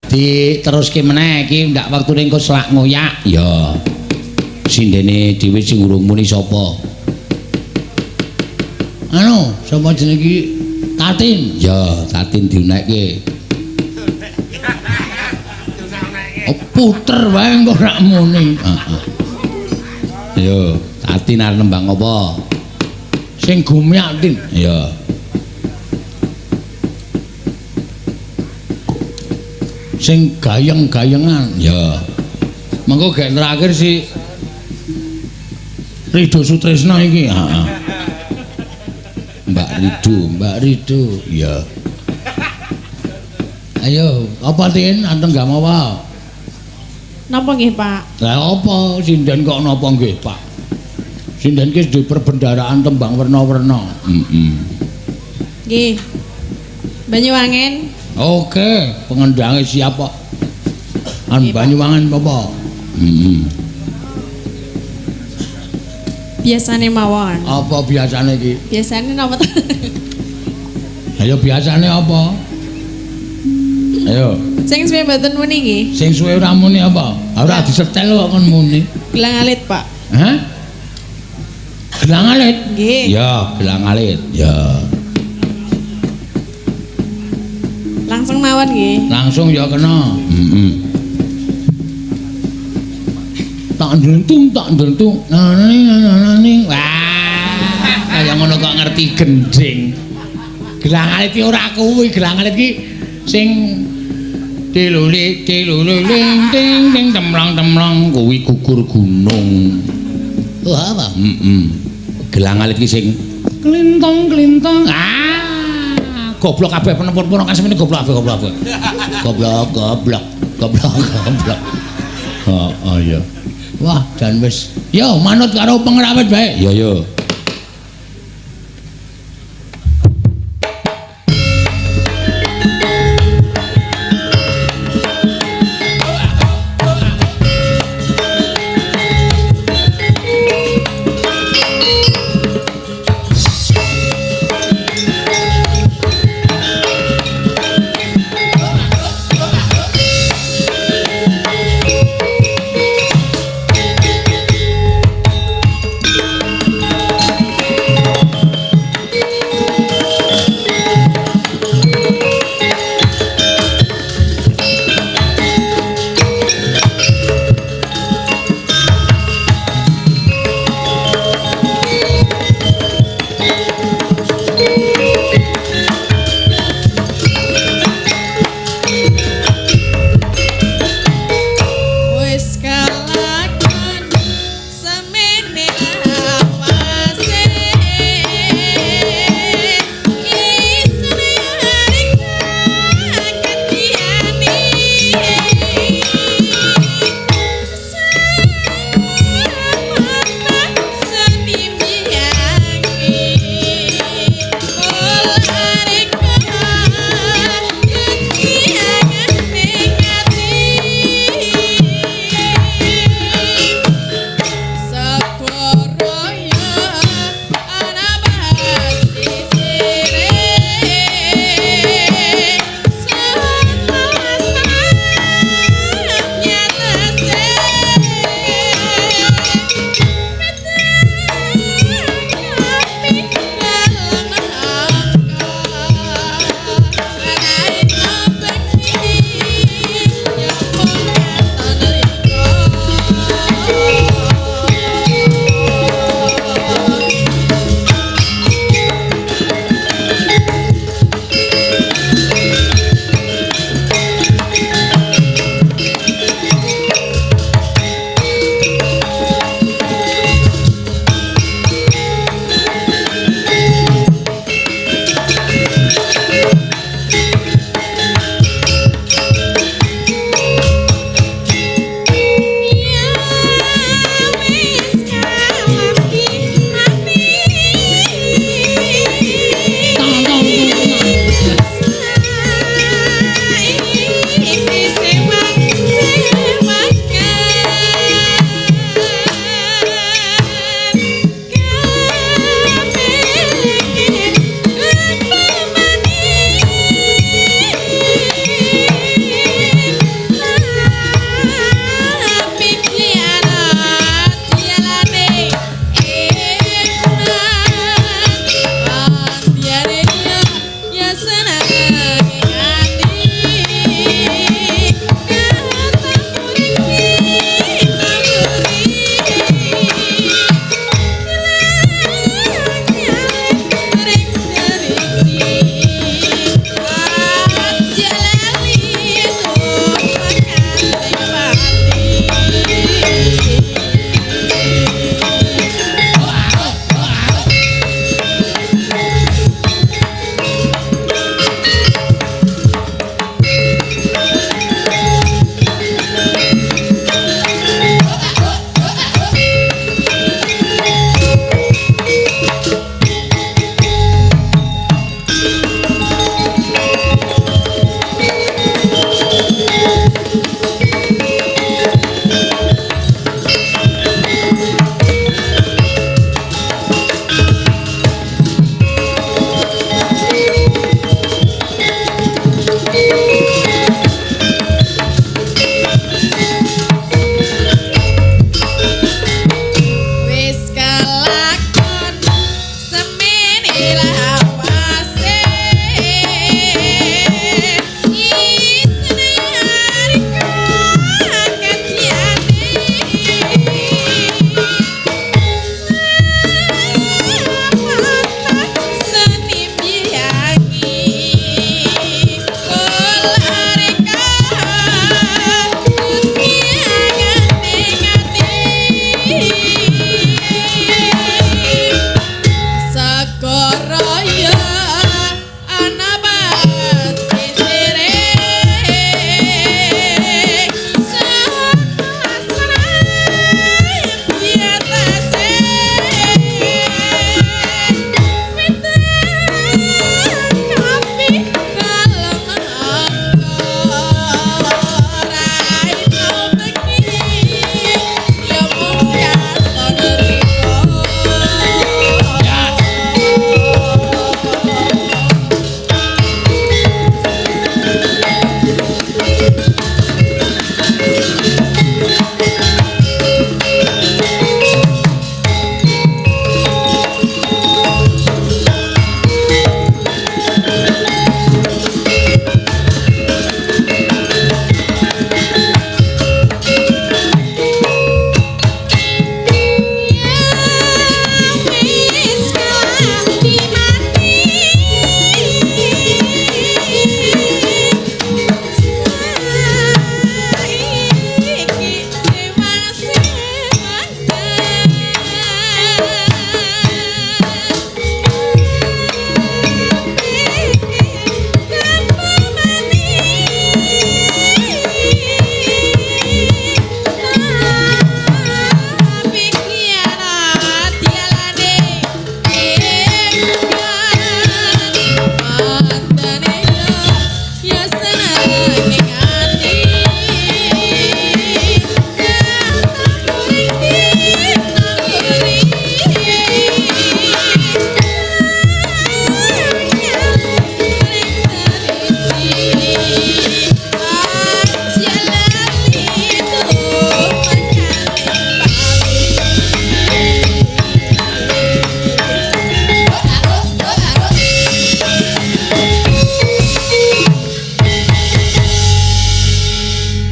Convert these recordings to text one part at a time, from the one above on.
Diteruske meneh iki ndak wektune engko selak ngoyak. Ya. Sindene dhewe sing urung muni sapa? Anu, sapa jenenge iki? Tatin. Ya, Tatin diunekke. Oh, puter wae engko rak muni. Heeh. Ayo, Tatin arep nembang apa? Sing gumyak, Tin. Ya. Sing gayeng-gayengan. Ya. Mengko gek terakhir si Rido Sutrisno iki. Heeh. Mbak Rido, Mbak Rido. Ya. Ayo, apa Tin? Anteng gak mawa? Napa nggih, Pak? Lah apa sinden kok napa nggih, Pak? Sinden ki duwe perbendaraan tembang werna-werna. Heeh. Nggih. Banyuwangen. Oke, pengendange siap kok. An Banyuwangen apa? Heeh. Biasane mawon. Apa biasane iki? Biasane napa to? Ayo biasane apa? Ayo. Sing suwe mboten muni nggih. Sing suwe ora muni apa? Ora disetel kok kon muni. Gelang alit, Pak. Hah? Gelang alit? Nggih. Ya, gelang alit. Ya. Langsung mawon nggih. Langsung ya kena. Heeh. Tak ndentung, tak ndentung. Nani. Wah, kaya ngono kok ngerti gending. Gelang alit iki ora kuwi, gelang alit iki sing tiluli tiluling ting ting temlang-temlang kuwi gugur gunung. Wah, apa? Heeh. Gelang alit iki sing klintong-klintong. Ah, goblok kabeh penempur-penempur kan semene goblok kabeh, goblok kabeh. Goblok, goblok, goblok, goblok. Heeh, iya. Wah, jan wis. Yo manut karo pengrawit bae. Yo yo.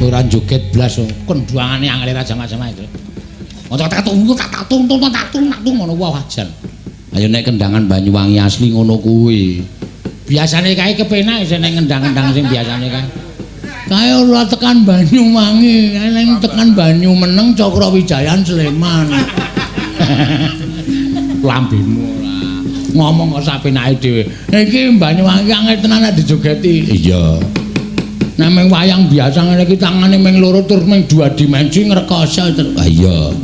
Ora joget blas kendangane angel ra jamak-jamak itu. Tak tung tak tung tung tak tung tak tung ngono wae jan. Ayo nek kendangan Banyuwangi asli ngono kuwi. Biasane kae kepenak isih nek ngendang-endang sing biasane kae. Kae ora tekan Banyuwangi, kae ning tekan Banyu Meneng Cakra Wijayan Sleman. Lambemu ora. Ngomong kok sapenake dhewe. Iki Banyuwangi angel tenan nek dijogeti. Iya. Nek mung wayang biasa ngene iki tangane mung loro tur mung dua dimensi ngrekoso terus. Ha iya.